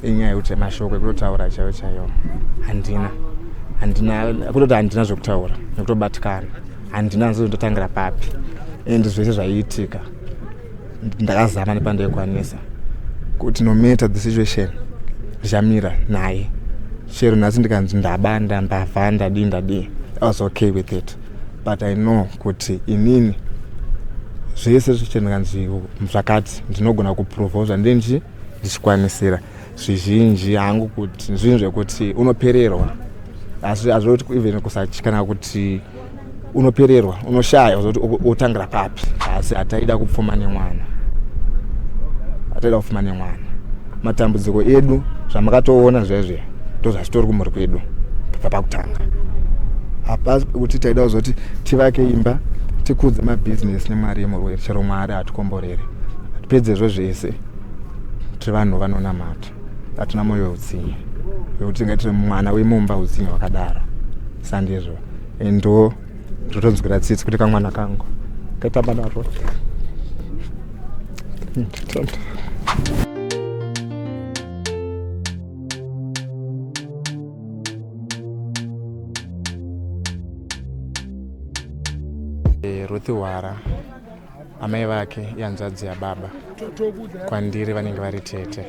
Inyaya yekuti mashoko ekutotaura chaiwo chaiwo handina, handina kutoti handina zvekutaura nekutobatikana, handina ndotangira papi and zvese zvaiitika ndakazama nepandaikwanisa kuti no matter the situation ndichamira naye chero nhasi ndikanzi ndaba ndambavha ndadii ndadii I was okay with it but I know kuti inini zvese zviche ndikanzi zvakati ndinogona kuprova zvandinji ndichikwanisira zvizhinji hangu kuti zvinhu zvekuti unopererwa asi hazvoti even kusatyana kuti unopererwa unoshaya kuti wotangira papi asi hataida kupfuma nemwana hataida kupfuma nemwana matambudziko edu zvamakatoona zvezve ndozvachitori kumhuri kwedu kubva pakutanga hapasi kuti taida kuzoti tivake imba tikudze mabhizinesi nemwari yemurwere chero mwari hatikomborere pedzezvo zvese tiri vanhu vanonamata hatina mwoyo weutsinye wekuti tingaitire mwana wemumba utsinye hwakadaro sandizvo endo ndotonzwira tsitsi kuti kamwana kangu kaitamba naro. Ruth Hwara amai vake ihanzvadzi yababa kwandiri vanenge vari tete.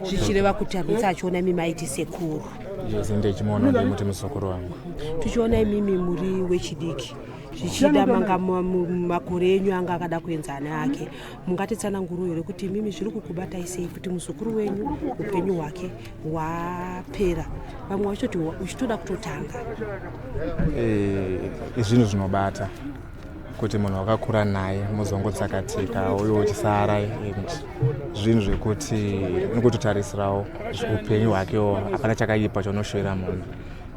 Zvichireva kuti Ruth achiona imi maiti sekuru. Yes, ndechimuona ndimuti muzukuru wangu. Tichiona imimi muri wechidiki zvichida manga makore enyu anga akada kuenzana ake, mungatitsananguro here kuti imimi zviri kukubatai sei kuti muzukuru wenyu upenyu hwake hwapera, vamwe vachitoti uchitoda kutotanga? Zvinhu zvinobata kuti munhu wakakura naye muzongotsakatika uye uchisara and zvinhu zvekuti unongototarisirawo upenyu hwakewo hapana chakaipa chaunoshoera munhu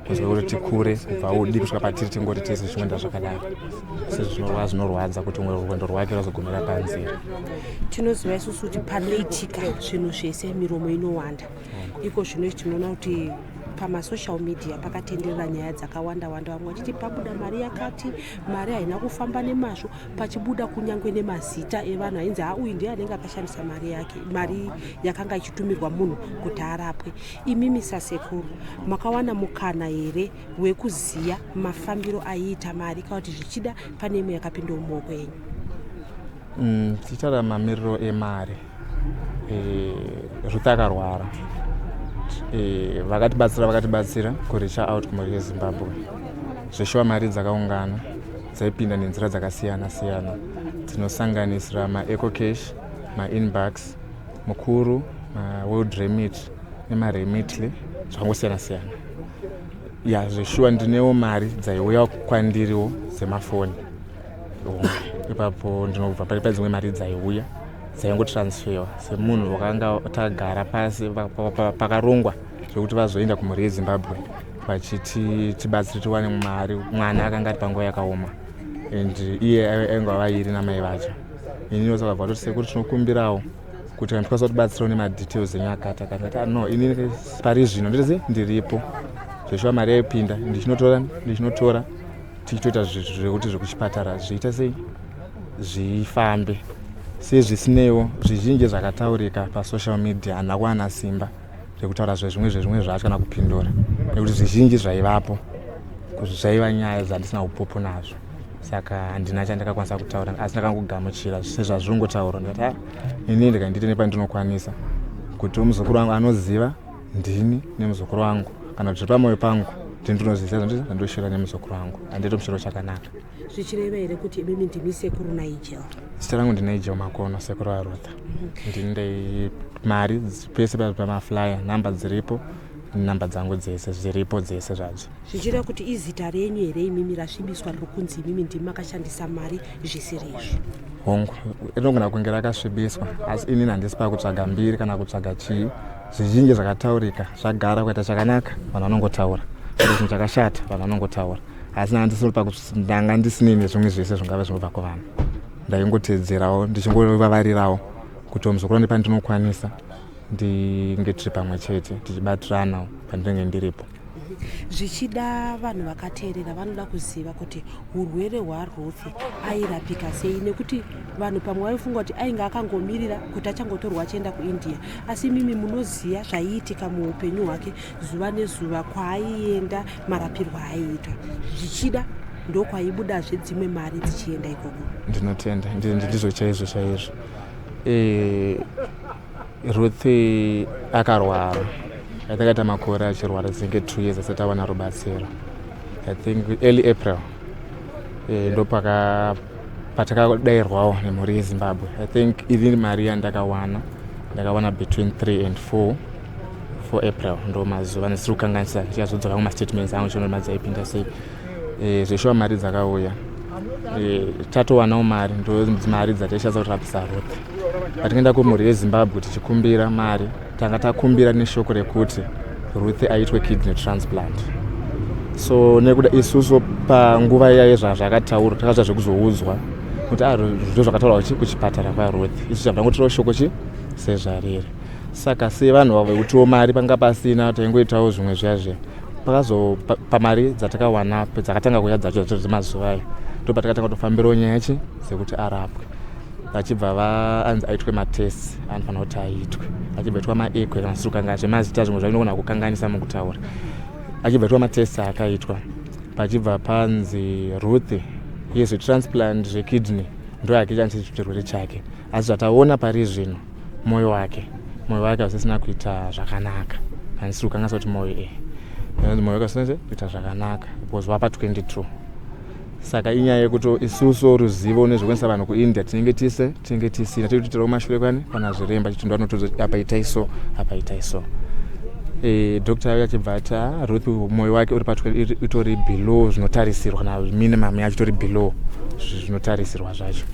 kunzwa kuti tikure kubva udiki kusvika patiri tingoti tese zvichinoenda zvakadaro sezvinorwa zvinorwadza kuti rwendo rwake rwazogumira panzira. Tinoziva isusu kuti panoitika zvinhu zvese miromo inowanda. Iko zvino tinoona kuti pamasocial media pakatenderera nyaya dzakawanda wanda, vamwe vachiti pabuda mari yakati, mari haina kufamba nemazvo, pachibuda kunyange nemazita evanhu ainzi ha uyu ndiye anenge akashandisa mari yake, mari yakanga ichitumirwa munhu kuti arapwe. Imimi sasekuru makawana mukana here wekuziya mafambiro aiita mari, kana kuti zvichida pane imwe yakapinda mumaoko enyu? Tichitaura mamiriro emari, Ruth akarwara, vakatibatsira kureacha out kumhuri yeZimbabwe. Zveshuwa mari dzakaungana dzaipinda nenzira dzakasiyana siyana dzinosanganisira maecocash, mainbox, mukuru, maworld remit nemaremitly, zvakangosiyana siyana. Ya zveshuwa ndinewo mari dzaiuya kwandiriwo dzemafoni ipapo ndinobva pari padzimwe mari dzaiuya dzaingotransferwa semunhu wakanga tagara pasi pakarongwa zvekuti vazoenda kumhuri yeZimbabwe vachiti tibatsire tiwane mari. Mwana akanga ari panguva yakaoma and iye ainge vairi namai vacho. Inini vakabva vatoti sekuru tinokumbirawo kuti kana tikwanisa kutibatsirawo nemadetails enyu akati akati. Ndati no, inini pari zvino ndirizi ndiripo zveshuwa mari yaipinda ndichinotora tichitoita zvekuti zvekuchipatara zviita sei zvifambe. Sezvisineiwo zvizhinji zvakataurika pasocial media handina kuwana simba rekutaura zvezvimwe zvezvimwe zvacho kana kupindura nekuti zvizhinji zvaivapo zvaiva nyaya dzandisina upupu nazvo, saka handina chandakakwanisa kutaura asi ndakangogamuchira sezvazvingotaurwa. Ndikati inini ndikandiite nepandinokwanisa kuti muzukuru wangu anoziva ndini nemuzukuru wangu, kana kuti zviri pamwoyo pangu ndini ndinoziva zvandoshora nemuzukuru wangu, handito mushoro chakanaka. Zvichireva here kuti imimi ndimi sekuru Nigel? Zita rangu ndiNigel Makono, sekuru vaRutha. Ndini ndei mari pese pamaflyer namba dziripo, namba dzangu dzese zviripo dzese zvadzo. Zvichireva kuti izita renyu here imimi rasvibiswa riri kunzi imimi ndimi makashandisa mari zvisiri izvo? Hongu, rinogona kunge rakasvibiswa asi inini handisi pakutsvaga mbiri kana kutsvaga chii. Zvizhinji zvakataurika zvagara kuita chakanaka vanhu vanongotaura, kuti chinhu chakashata vanhu vanongotaura, asi ndanga ndisinei nezvimwe zvese zvingave zvinobva kuvanhu. Ndaingotedzerawo ndichingovavarirawo kuti muzukuru nepandinokwanisa ndinge tiri pamwe chete tichibatiranawo pandinenge ndiripo. Zvichida vanhu vakateerera vanoda kuziva kuti urwere hwaRuth airapika sei, nekuti vanhu pamwe vaifunga kuti ainge akangomirira kuti achangotorwa achienda kuIndia, asi imimi munoziva zvaiitika muupenyu hwake zuva nezuva, kwaaienda, marapirwo aaiitwa. Zvichida ndokwaibudazve dzimwe mari dzichienda ikoko. Ndinotenda. Ndizvo chaizvo chaizvo. Ruth akarwara, atakaita makore achirwara, dzinenge 2 years asati awana rubatsiro. I think early April ndopaka patakadairwawo nemhuri yeZimbabwe. I think even mari yandakawana, ndakawana between 3 and 4 April, ndo mazuva ndisiri kukanganisa. Ndichazodzoka kumastatements angu chiona mari dzaipinda sei. Zveshuwa mari dzakauya. Tatowanawo mari, ndo mari dzataishandisa kurapisa Ruth. Patikaenda kumhuri yeZimbabwe tichikumbira mari, tanga takumbira neshoko rekuti Ruth aitwe kidney transplant. So nekuda isusu panguva iya yezvazvakataurwa, takazva zvekuzoudzwa kuti ah, ndo zvakataurwa kuchipatara kwaRuth. Isu chabva tangotorawo shoko chi sezvariri. Saka sevanhu vavo vekutiwo mari panga pasina, taingoitawo zvimwe zviya zviya. Pakazo pamari dzatakawana dzakatanga kuuya dzacho dzemazuva ayo, ndo patakatanga kutofambirawo nyaya chi dzekuti arapwe. Vachibva vaanzi aitwe matest anofanira kuti aitwe, achibva aitwa maecho kana siri kukangana zvemazita, zvimwe zvainogona kukanganisa mukutaura. Achibva aitwa matest akaitwa, pachibva panzi Ruth yezvetransplant zvekidney ndo yake chanisi chirwere chake, asi zvataona pari zvino mwoyo wake hausisina kuita zvakanaka. Handisiri kukanganisa kuti mwoyo mwoyo wake hausina kuita zvakanaka because wapa 22. Saka inyaya yekuti isusu ruzivo nezvekuendesa vanhu kuIndia tinenge tisina, tiri kutoitirawo mashure kwani pana zviremba chiti ndo anotoudza apa itai so, apa itai so. Doctor ayo achibva ati, "Ah, Ruth mwoyo wake uri itori below zvinotarisirwa, kana minimum yacho itori below zvinotarisirwa zvacho."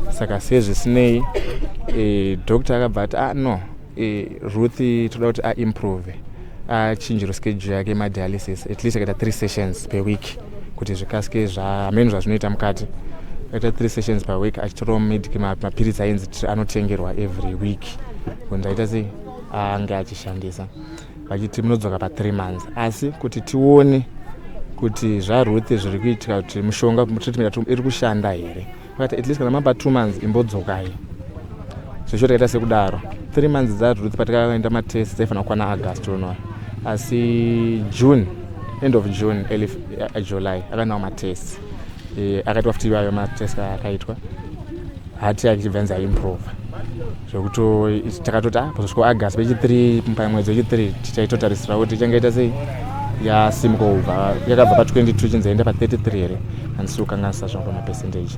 Saka sezvisinei, doctor akabva ati, "Ah, no, Ruth toda kuti aimprove, achinjiro schedule yake yemadialysis, at least akaita three sessions per week kuti zvikasike zvahameno zvazvinoita mukati." Akaita three sessions per week, achitorawo mapiritsi ainzi anotengerwa every week kunzi aita sei, ange achishandisa. Vachiti munodzoka pa3 months, asi kuti tione kuti zvaRuth zviri kuitika, kuti mushonga, treatment iri kushanda here. Vakati at least kana mapa 2 months imbodzokai. Zvecho takaita sekudaro. 3 months dzaRuth patakaenda matest dzaifanira kukwana August unoyo, asi June, end of June, early July akanawo matest. Akaitwa futi iwayo matest akaitwa, heart yake ichibva yanzi aimprove zvekuti takatoti, ah, pazosvika August pechi3, pamwedzi wechi3 tichaitotarisira kuti ichangaita sei, yasimuka kubva yakabva pa22 chinzi yaenda pa33 here, handisi kukanganisa zvangu pamapercentage.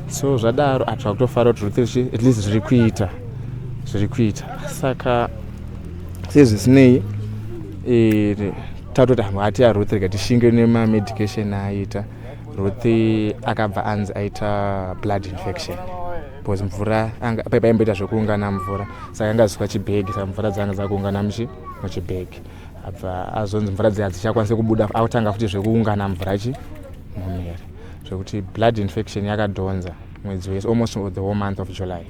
So zvadaro atwa kutofara kuti Ruth at least zviri kuita, zviri kuita. Saka sezvisinei, tatoti hati yaRuth rega tishinge nemamedication aaita. Ruth akabva anzi aita blood infection because mvura paimboita zvekuungana mvura, saka anga aziswa chibhegi, saka mvura dzanga dzakuungana muchibhegi. Abva azonzi mvura dziya hadzichakwanisi kubuda, akutanga futi zvekuungana mvura chi mumiri, zvekuti blood infection yakadhonza mwedzi wese, almost the whole month of July.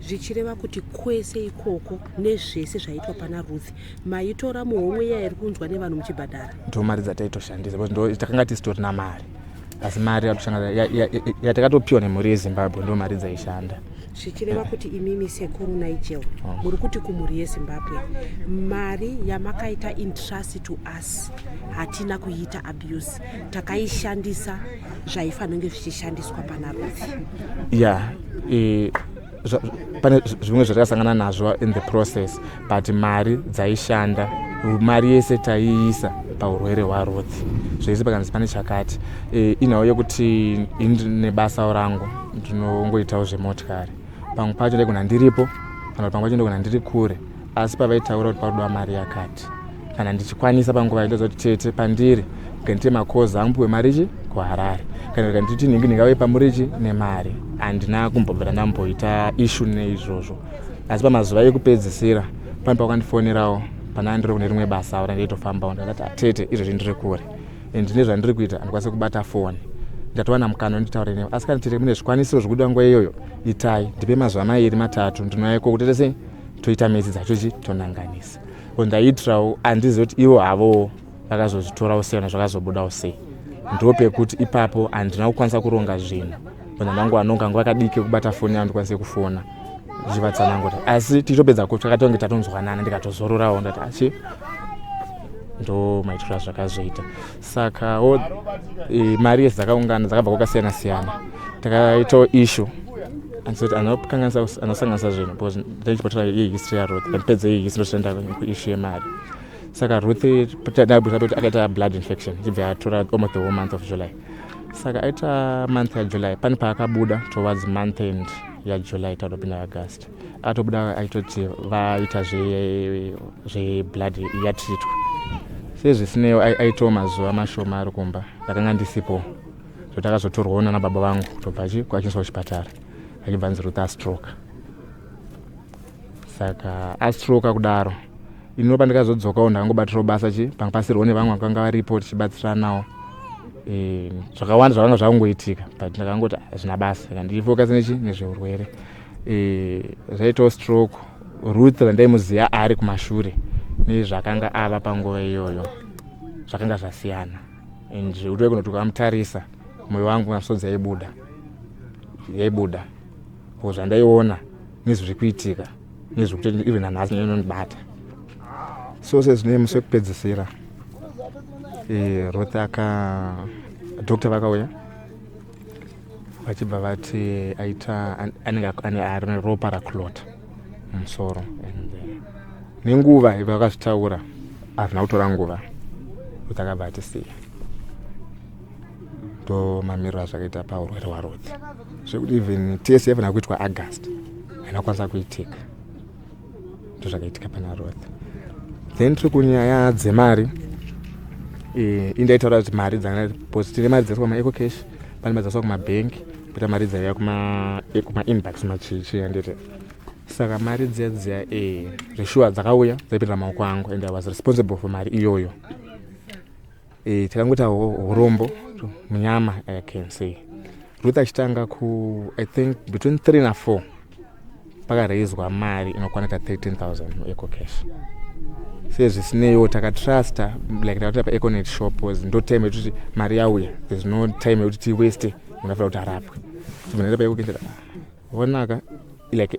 Zvichireva kuti kwese ikoko nezvese zvaitwa pana Ruth, maitora muhomwe iya iri kunzwa nevanhu muchibhadhara? Ndo mari dzataitoshandisa because ndo takanga tisitorina mari, asi mari yatakatopiwa nemhuri yeZimbabwe ndo mari dzaishanda. Zvichireva kuti imimi sekuru Nigel muri kuti kumhuri yeZimbabwe, mari yamakaita entrust to us hatina kuiita abuse, takaishandisa zvaifanira zvichishandiswa pana Ruth. Ya, pane zvimwe zvatakasangana nazvo in the process, but mari dzaishanda, mari yese taiisa paurwere hwaRuth. Zvese pakanzi pane chakati, inhau yekuti ini nebasa rangu ndinongoitawo zvemotikari, pamwe pacho ndaigona ndiripo kana kuti pamwe pacho ndaigona ndiri kure, asi pavaitaura kuti pakudiwa mari yakati, kana ndichikwanisa panguva indoza kuti tete pandiri ndite makozi angupiwe mari chi kuHarare, kana kuti nditi nhingi ndingave pamurichi nemari, handina kumbobvira ndamboita issue neizvozvo. Asi pamazuva ekupedzisira pane pakandifonerawo pana ndiri kune rimwe basa randaitofambawo, ndakati, "Tete, izvozvi ndiri kure and ndine zvandiri kuita, handikwanisi kubata foni. Ndatowana mukana wenditaure newe, asi kana tete mune zvikwanisiro zvekuda nguva iyoyo, itai ndipe mazuva 2 3, ndinouya ikoko, toita sei, toita mesi dzacho chi tonanganisa." Ko ndaiitirawo, handizivi kuti ivo havowo. Vakazozvitorawo sei kana zvakazobudawo sei? Ndopekuti ipapo handina kukwanisa kuronga zvinhu. Vanhu vangu vanonga nguva kadiki yekubata foni yangu ndikwanise kufona ndichivatsanangura, asi tichitopedza takatonge tatonzwanana, ndikatozororawo, ndati achi ndo maitiro azvakazoita. Saka mari yese dzakaungana dzakabva kwakasiyana siyana. Takaitawo issue andisoti anokanganisa, anosanganisa zvinhu, because ndaichibatira yehistory yaRuth. Ndapedza yehistory, ndotoenda kuissue yemari. Saka Ruth ndabusa kuti akaita blood infection, ichibva yatora almost the whole month of July. Saka aita month yaJuly, pane paakabuda towards month end yaJuly, tatopinda August, akatobuda aitoti vaita zveblood yatreatwa. Sezvisinewo aitawo mazuva mashoma ari kumba, ndakanga ndisipo. So takazotorwawo nana baba vangu kutobva chi kwachiiswa kuchipatara, achibva nzi Ruth astroke. Saka astroka kudaro, ino pandikazodzokawo ndakangobatirawo basa chi panga pasirwo nevamwe vakanga varipo tichibatsiranawo. Zvakawanda zvakanga zvakungoitika, but ndakangoti hazvina basa, saka ndifocus nechi nezveurwere. Zvaitawo stroke, Ruth randaimuziva ari kumashure nezvakanga ava panguva iyoyo zvakanga zvasiyana, and zvekuti waigona kuti ukamutarisa, mwoyo wangu masodzi yaibuda, yaibuda, zvandaiona nezviri kuitika, nezvekuti even nanhasi inondibata. So sezvine musi wekupedzisira, Ruth aka doctor vakauya vachibva vati aita anenge ane ropa raclota mumusoro, and nenguva vakazvitaura, hazvina kutora nguva, Ruth akabva atisiya. Ndo mamiriro azvakaita paurwere hwaRuth, zvekuti even test yaifanira kuitwa August haina kukwanisa kuitika. Ndo zvakaitika pana Ruth. Then tiri kunyaya dzemari, indaitaura kuti mari dzanga, tine mari dzaiswa kumaEcoCash, pane mari dzaiswa kumabhengi, poita mari dzaiya kumainbox machichi, handiti? Saka mari dziya dziya, zveshuwa dzakauya, dzaipindira maoko angu, and I was responsible for mari iyoyo. Takangoita urombo munyama. I can say Ruth achitanga ku, I think between 3 na4, pakaraiswa mari inokwana ta 13,000 muEcoCash. Sezvisineiwo takatrusta, like takatora paEconet shop, was ndo time yekuti mari yauya, there's no time yekuti tiwaste, munofanira kuti arapwe. Tibva paEcoCash, onaka, like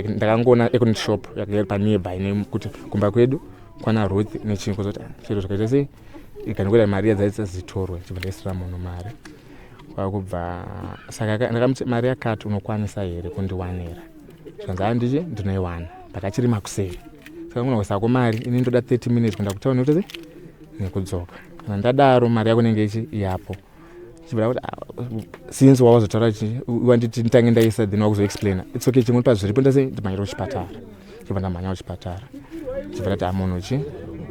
ndakangoona Econet shop yakanga iri panearby nekuti kumba kwedu kwana Ruth nechinhu, kuzoti chiro zvakaita sei, ikangoita mari yadzaisa zitorwe, chibva ndaisira munhu mari kwakubva. Saka ndakamuti, mari yakati unokwanisa here kundiwanira? Zvanzi, handichi ndinoiwana, but achiri makuseri, saka ngona kuisako mari ini ndoda 30 minutes kuenda kutauni kuti nekudzoka. Kana ndadaro mari yako inenge ichi iyapo. Chibva kuti, since wawazotaura, wanditi nditange ndaisa, then wakuzoexplaina, it's okay, chimwe pazviripo ndase ndimhanyira kuchipatara. Chibva ndamhanya kuchipatara, chibva ndati amunhu chi,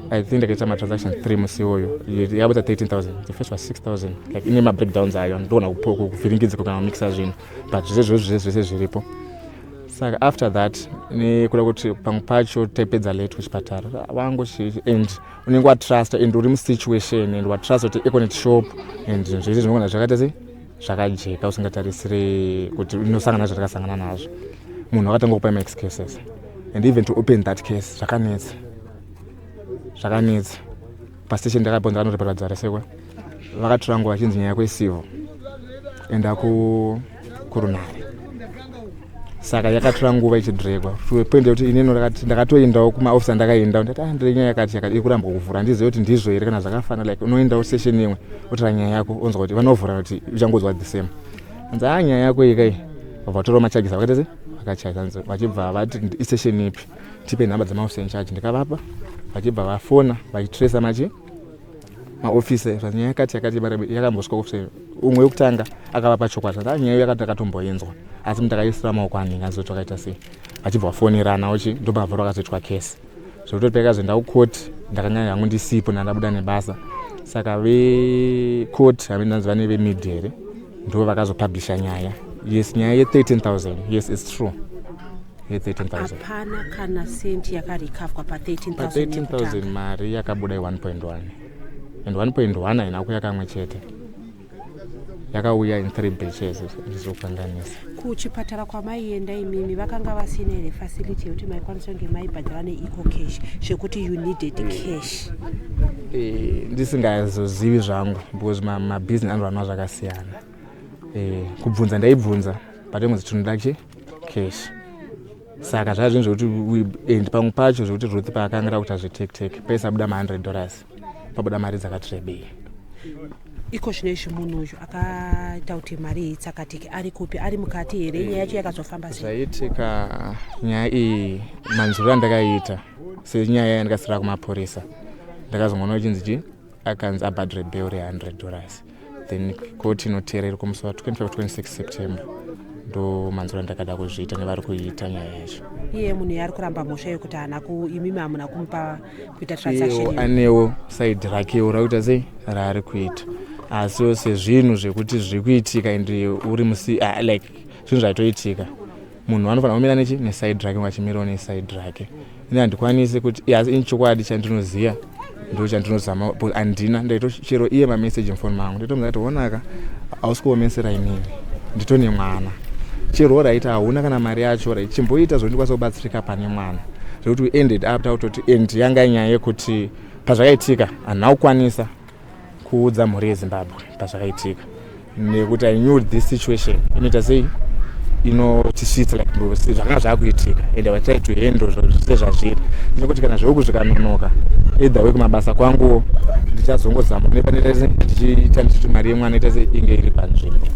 I think ndakaita matransaction 3 musi iwoyo, yakabuda 13,000. The first was 6000, like ine mabreakdowns ayo, ndogona kuvhiringidzika kana kumixa zvinhu, but zvese zvose zvese zviripo. Saka after that, nekuda kuti pamwe pacho taipedza late kuchipatara wangu, and unenge watrusta and uri musituation and watrusta kuti Econet shop and zvese zvinogona zvakaita sei, zvakajeka, usingatarisire kuti unosangana zvatakasangana nazvo. Munhu akatanga kupa maexcuses, and even to open that case zvakanetsa, zvakanetsa. Pastation ndakabva ndakanoripota dzaresekwa, vakatora nguva vachinzi nyaya kwecivil, enda kurunare. Saka yakatora nguva ichidregwa to a point yekuti inini ndakatoendawo kumaofisi andakaendawo, ndati, ah, ndiri nyaya yakati yakati iri kurambwa kuvhura, handizivi kuti ndizvo here kana zvakafana. Like unoendawo session imwe, otora nyaya yako, onzwa kuti vanovhura, kuti uchangonzwa the same, anzi, a nyaya yako iyi kai, vabva vatora macharges, vakaita se vakachaja, vachibva vati isession ipi, tipe nhamba dzemaofisi in charge. Ndikavapa, vachibva vafona vachitresa machi maofisa, nyaya yakati yakati yakambosvika ofisa. Umwe wekutanga akavapa chokwadi, ati nyaya yakati takatomboinzwa, asi ndakaisira maoko anhingi, azoti vakaita sei, vachibva vafonerana uchi, ndobva vakazoitwa kesi, zvekutoti paikazoenda kukoti ndakanga hangu ndisipo, ndandabuda nebasa. Saka vekoti haminanzi vane vemedia here, ndo vakazopublisha nyaya. Yes, nyaya ye13,000, yes, it's true, ye13,000. Hapana kana senti yakarecoverwa pa13,000? Pa13,000 mari yakabuda i1.1, and 1.1 haina kuuya kamwe chete, yakauya in three batches, ndizokukanganisa. Kuchipatara kwamaienda imimi, vakanga vasina here facility yekuti maikwanisa kunge maibhadhara neEcoCash, zvekuti you needed cash? Ndisingazozivi zvangu because mabusiness anoranwa zvakasiyana. Kubvunza ndaibvunza, but ingonzi tinoda chi cash. Saka zvaa zvinhu zvekuti, and pamwe pacho zvekuti Ruth paakanga kuita zvetektek, paisabuda ma$100, pabuda mari dzakati rebei. Iko zvino izvi munhu uyu akaita kuti mari iyi itsakatike ari kupi? Ari mukati here? Nyaya yacho yakazofamba sei? Zvaitika, nyaya iyi, manzwiro andakaita senyaya yandikasira kumapurisa, ndakazongoona uchinzi chi akanzi abhadhire bail re$100, then koti inoteera iri kumusi wa25 26 September. Ndo manzwiro andakada kuzviita nevari kuiita nyaya yacho. Iye munhu yaari kuramba mhosva yekuti haana ku imimi hamuna kumupa kuita transaction Iyewo iyo. Anewo side rakewo rakuita sei raari kuita, asiwo sezvinhu zvekuti zviri kuitika and uri musi, like zvinhu zvatoitika, munhu anofanira kumira nechi neside rake, vachimirawo neside rake. Ini handikwanisi kuti, asi ini chokwadi chandinoziva ndo chandinozama because handina. Ndaito chero iye mameseji mufoni mangu ndaitomuza kuti, "Onaka, hausi kuomesera inini, nditone mwana chero right, hauna kana mari yacho right, chimboita zvondikwanisa kubatsirika pane mwana." Zvekuti we ended up takutoti, and yanga nyaya yekuti pazvakaitika handina kukwanisa kuudza mhuri yeZimbabwe pazvakaitika, nekuti I knew this situation inoita sei, inotisvitsa like zvakanga zvaakuitika, and I tried to handle sezvazviri, nekuti kana zveuku zvikanonoka, either way kumabasa kwanguwo ndichazongozama nepanoita ndichiita ndichiti mari yemwana ita sei, inge iri panzvimbo.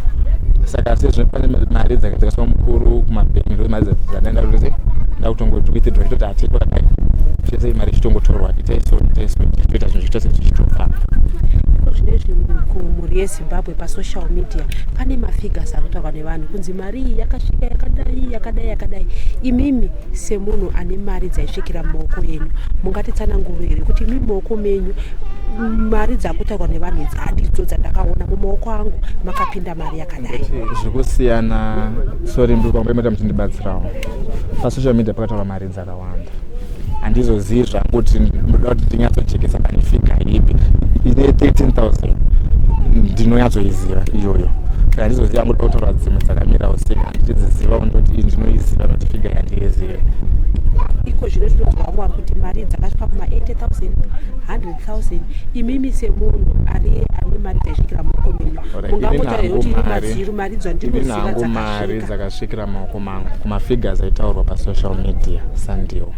Saka sezvo pane mari dzakaiswa mukuru kumabhengi, ndo mari dzandaenda kuti sei ndakutongoti withdraw, chitoti hatiri pakadai chese, mari ichitongotorwa, itai so, itai so, toita zvinhu zvichiita sezvichitofamba. Zvinezvi kumhuri yeZimbabwe, pasocial media pane mafigures ari kutaurwa nevanhu kunzi mari iyi yakasvika yakadai, yakadai, yakadai. Imimi semunhu ane mari dzaisvikira mumaoko enyu, mungatitsananguro here kuti imi mumaoko menyu mari dzakutaurwa nevanhu idzi handidzo dzandakaona mumaoko angu, makapinda mari yakadai? Zvikusiyana. Sorry, ndikuamboimata muchindibatsirawo. Pasocial media pakataurwa mari dzakawanda, handizozivi zvangu kuti ndoda kuti ndinyatsojekesa pane figure ipi. Ine 13,000 ndinonyatsoiziva iyoyo, saka handizoziva hangu kutaurwa dzimwe dzakamirawo sei, handichidzizivawo. Ndoti iyi ndinoiziva, noti figure yandiiziva. Iko zvino tinonzwa vamwe vari kuti mari dzakasvika kuma80 000, 100 000. Imimi semunhu ari ane mari dzaisvikira mumaoko menyu, mungangotaura kuti ini madziru mari dzandinoziva Hangu mari dzakasvika? Dzakasvikira mumaoko mangu kumafigures aitaurwa pasocial media sandiwo.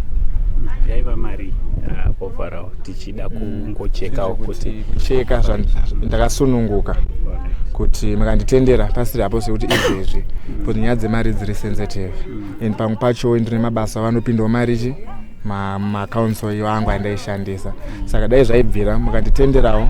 Yaiva mari overall, tichida kungochekawo kuti Kucheka ndakasununguka kuti makanditendera pasiri hapo sekuti izvezvi, because nyaya dzemari dziri sensitive, and pamwe pacho ndine mabasa vanopindawo mari chi maaccounts iyo angu andaishandisa. Saka dai zvaibvira mukanditenderawo,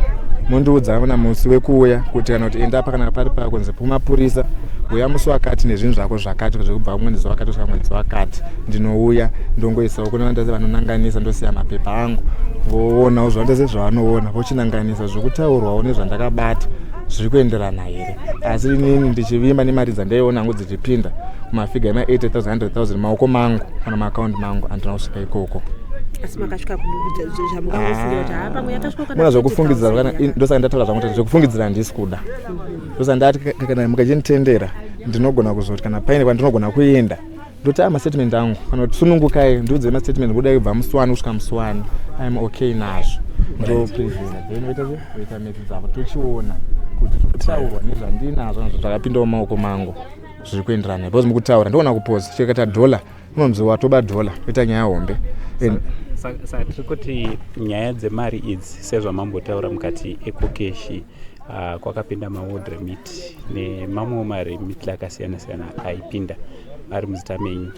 mundiudza na musi wekuuya kuti kana kuti enda apa, kana pari pakunzi kumapurisa, uya musi wakati nezvinhu zvako zvakati, zvekubva mwedzi wakati kusvika mwedzi wakati, ndinouya ndongoisawo kune vanhu vanonanganisa, ndosiya mapepa angu, voonawo zvavanoita sezvavanoona, vochinanganisa zvokutaurwawo nezvandakabata zviri kuenderana here. Asi inini ndichivimba nemari dzandaiona hangu dzichipinda kumafigure ema80 000, 100 000 maoko mangu kana maakaundi mangu, handina kusvika ikoko. Asi makasvika zvamungangofungira kuti haa, pamwe yakasvika kana Muna zvekufungidzira 30,000 kana ndosaka ndataura zvangu kuti zvekufungidzira handisi kuda. Ndosaka ndati kana mukachinditendera, ndinogona kuzoti kana paine kwandinogona kuenda, ndoti a mastatement angu, kana kuti sunungukai, ndiudze mastatement kudai kubva musi wani kusvika musi wani, I'm okay nazvo, ndo presenta, then voita se voita maths dzavo, tochiona kuti zvokutaurwa nezvandinazvo nazvo zvakapindawo mumaoko mangu zviri kuenderana. Because mukutaura ndogona kupoza chikaita dhola, unonzi watoba dhola, oita nyaya hombe. Saka tiri kuti nyaya dzemari idzi, sezvamambotaura mukati EcoCash, kwakapinda maWorldRemit nemamwewo maremit akasiyana siyana aipinda ari muzita menyu.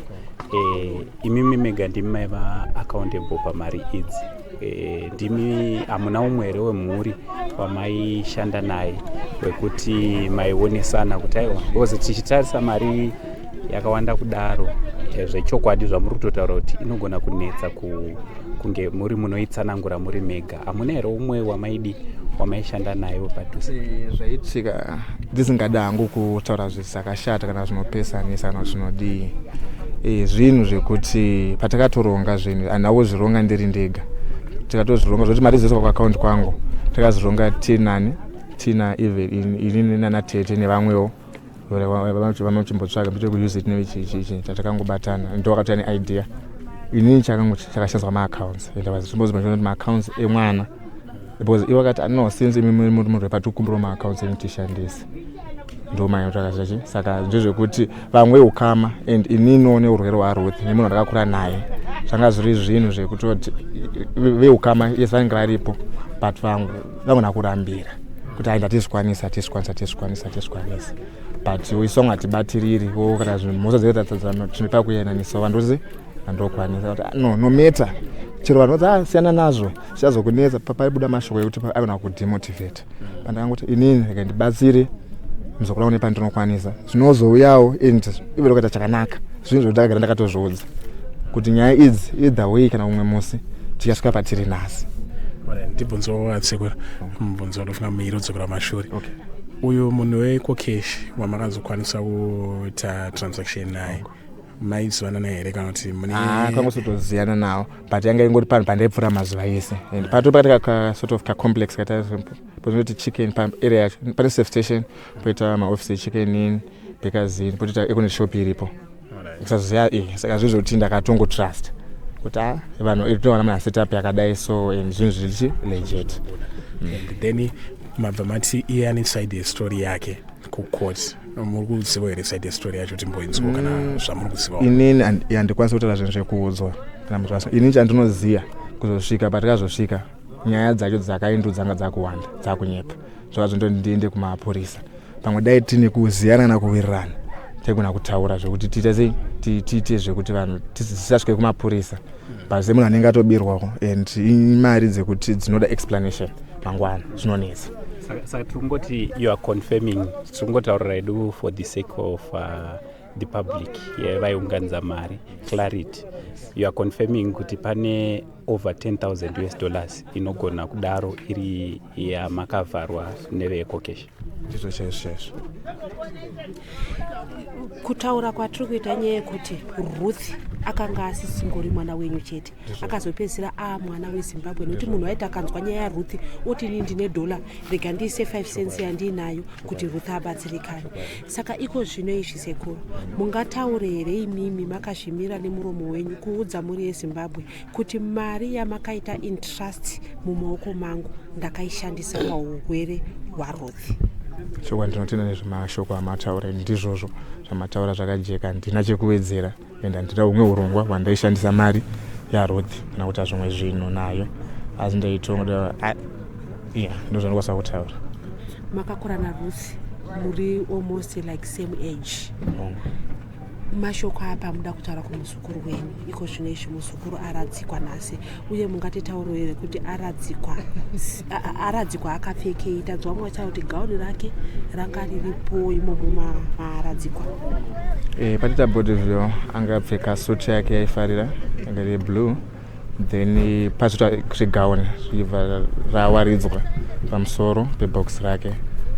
Imimi mega ndimi maiva accountable pamari idzi? Ndimi, hamuna umwe here wemhuri wamaishanda naye wekuti maionesana kuti aiwa? Because tichitarisa mari yakawanda kudaro, zvechokwadi zvamuri kutotaura kuti inogona kunetsa kunge muri munoitsanangura muri mega. Hamuna here umwe wamaidi wamaishanda naye wepadhuze? Zvaitika, ndisingada hangu kutaura zvisakashata kana zvinopesanisa kana zvinodii. Zvinhu zvekuti patakatoronga zvinhu, handina kuzvironga ndiri ndega. Tikatozvironga zvokuti mari dzoiswa kuakaunti kwangu, takazvironga tinani, tina even inini nanatete nevamwewo vanochimbotsvaga mbite kuuse it nechichichi tatakangobatana, ndo vakatouya neidea. Inini chakashandiswa maaccounts, and I was supposed to maaccounts emwana. Because ivo vakati, "No, since imi muri muri munhu wepatikumbirawo maaccounts enyu tishandise." Ndomai saka ndezvekuti vamwe ukama and ininiwo neurwere hwaRuth nemunhu wandakakura naye, zvanga zviri zvinhu zvekutoti veukama, yes, vanenge varipo, but vangu vangona kurambira kuti ai, ndatizvikwanisa, tizvikwanisa, tizvikwanisa, tizvikwanisa, but isu vamwe hatibatiriri wo kana mhosva dzedu pakuyananisa vandozi vandokwanisa kuti, ah, no, no matter chero vanhu vati, "Ah, siyana nazvo, zvichazokunetsa." Paibuda mashoko ekuti aigona kudemotivate. Pandakangoti inini rega ndibatsire muzukuru wangu nepandinokwanisa, zvinozouyawo and even ukaita chakanaka, zvinhu zvokuti ndakagara ndakatozviudza kuti nyaya idzi either way kana umwe musi tichasvika patiri nhasi. Ndibvunzewo, atsekura mubvunzo unofunga muiri udzokera mashure. Uyu munhu weEcoCash wamakazokwanisa kuita transaction naye, maizivana naye here kana kuti mune? Ah, kwangosotoziyana nawo, but yanga ingori panhu pandaipfuura mazuva ese and pato pakati ka sort of kacomplex kaita potinoti Chicken. Paarea yacho pane safe station, poita maofisi eChicken Inn, Bakers Inn, potoita Econet shop iripo. Kusaziya saka zvinhu zvokuti ndakatongotrust kuti a vanhu towana munhu setup yakadai, so and zvinhu zvirichi legit. And then mabva mati iye ane side yestory yake kucourt. Muri kuziva here side yestory yacho, timboinzwa kana zvamuri kuzivawo? Inini handikwanisi kutaura zvinhu zvekuudzwa kana munhu inini chandinoziva, kuzosvika patikazosvika, nyaya dzacho dzakaindu dzanga dzakuwanda, dzakunyepa, zvaka zvondoti ndiende kumapurisa. Pamwe dai tine kuziyana kana kuwirirana, taigona kutaura zvekuti tiite sei, tiite zvekuti vanhu tisasvike kumapurisa, but semunhu anenge atobirwawo and imari dzekuti dzinoda explanation mangwana, zvinonetsa. Saka tiri kungoti you are confirming, tiri kungotaurira hedu for the sake of the public yevaiunganidza mari, clarity, you are confirming kuti pane over 10,000 US dollars inogona kudaro iri yamakavharwa neveEcoCash? Ndizvo chaizvo chaizvo. Kutaura kwatiri kuita, nyaya yekuti Ruth akanga asisingori mwana wenyu chete, akazopedzisira aa mwana weZimbabwe, nekuti munhu waiti akanzwa nyaya yaRuth oti, "Ini ndine dhola, rega ndiise 5 cents yandiinayo kuti Ruth abatsirikane." Saka iko zvino izvi, sekuru, mungataure here imimi makazvimira nemuromo wenyu kuudza mhuri yeZimbabwe kuti mari yamakaita entrust mumaoko mangu ndakaishandisa paurwere hwaRuth? Chokwadi, ndinotenda nezvemashoko amataura. Ndizvozvo zvamataura, zvakajeka, handina chekuwedzera and handina humwe urongwa hwandaishandisa mari yaRuth kana kuita zvimwe zvinhu nayo, asi ndaitongoda, ya, ndo zvandikwanisa kutaura. Makakura naRuth, muri almost like same age. Mashoko apa muda kutaura kumuzukuru wenyu iko zvino izvi, muzukuru aradzikwa nhasi, uye mungatitauro here kuti aradzikwa akapfekei? Tanzwa vamwe vachitaura kuti gauni rake ranga riripo imomo maaradzikwa. Patita body view, angapfeka suit yake yaifarira, yanga iri blue, then pazoita zvigauni zvichibva rawaridzwa pamusoro pebox rake,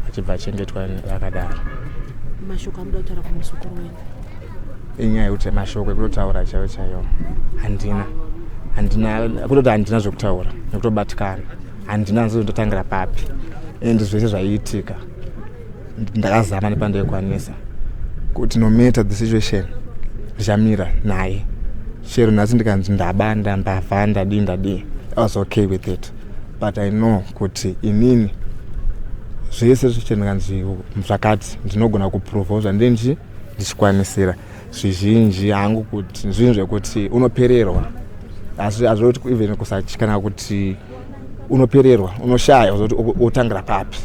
achibva achengetwa rakadaro. Mashoko amuda kutaura kumuzukuru wenyu? Inyaya yekuti mashoko ekutotaura chaiwo chaiwo handina, handina kutoti handina zvekutaura nekutobatikana, handina ndototangira papi and zvese zvaiitika, ndakazama nepandaikwanisa kuti no matter the situation ndichamira naye. Chero nhasi ndikanzi ndaba, ndambavha, ndadii, ndadii, I was okay with it, but I know kuti inini zvese zviche ndikanzi zvakati, ndinogona kuprovawo zvandinchi ndichikwanisira zvizhinji hangu, kuti zvinhu zvekuti unopererwa, asi hazvoti even kusatyana kuti unopererwa, unoshaya kuti wotangira papi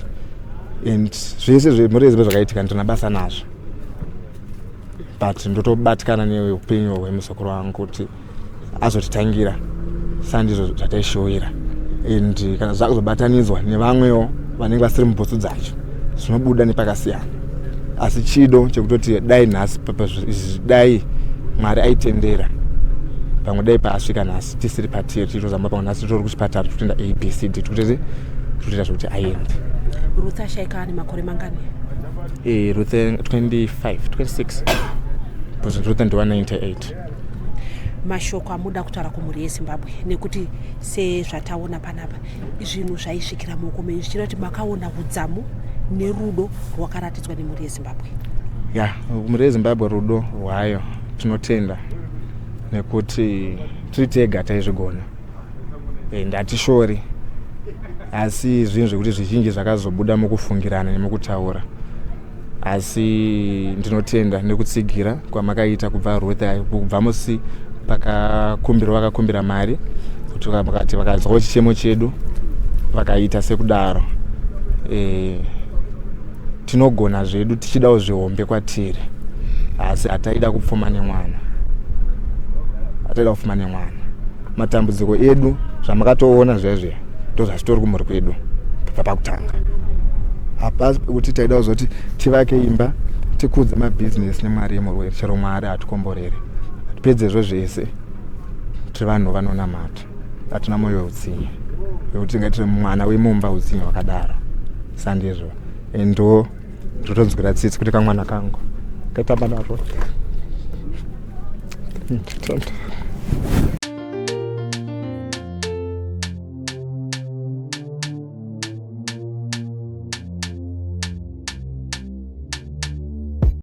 and zvese zvemhuri yeZimba zvakaitika, ndina basa nazvo, but ndotobatikana neupenyu hwemuzukuru wangu kuti azotitangira sandizvo zvataishowera and kana zvakuzobatanidzwa nevamwewo vanenge vasiri mubhutsu dzacho, zvinobuda nepakasiyana. Asi chido chekutoti dai nhasi, dai Mwari aitendera, pamwe dai paasvika nhasi tisiri patiri, tichitozama, pamwe nhasi titori kuchipatara, tikutoenda ABCD, tikutoti tikutoita zvekuti aende. Ruth ashaika ane makore mangani? Ruth 25, 26, because Ruth ndiwa 98. Mashoko amuda kutaura kumhuri yeZimbabwe, nekuti sezvataona panapa, zvinhu zvaisvikira mumaoko menyu, zvichireva kuti makaona udzamu nerudo rwakaratidzwa nemhuri yeZimbabwe? Ya, mhuri yeZimbabwe, rudo rwayo tinotenda, nekuti tiri tega taizvigona and hatishori. Asi zvinhu zvekuti zvizhinji zvakazobuda mukufungirana nemukutaura. Asi ndinotenda nekutsigira kwamakaita kubva Ruth, kubva musi pakakumbirwa vakakumbira mari kuti vakati vakanzwawo chichemo chedu vakaita sekudaro. E, tinogona zvedu tichidawo zvihombe kwatiri, asi hataida kupfuma nemwana, hataida kupfuma nemwana. Matambudziko edu zvamakatoona zvezve ndozvazvitori kumhuri kwedu kubva pakutanga. Hapasi pekuti taida kuzoti tivake imba tikudze mabhizinesi nemwari yemurwere, chero Mwari hatikomborere. Pedzezvo zvese tiri vanhu vanonamata, hatina mwoyo weutsinye wekuti tingaitire mwana wemumba utsinye hwakadaro. Sandizvo endo ndotonzwira tsitsi kuti kamwana kangu kaitamba naro.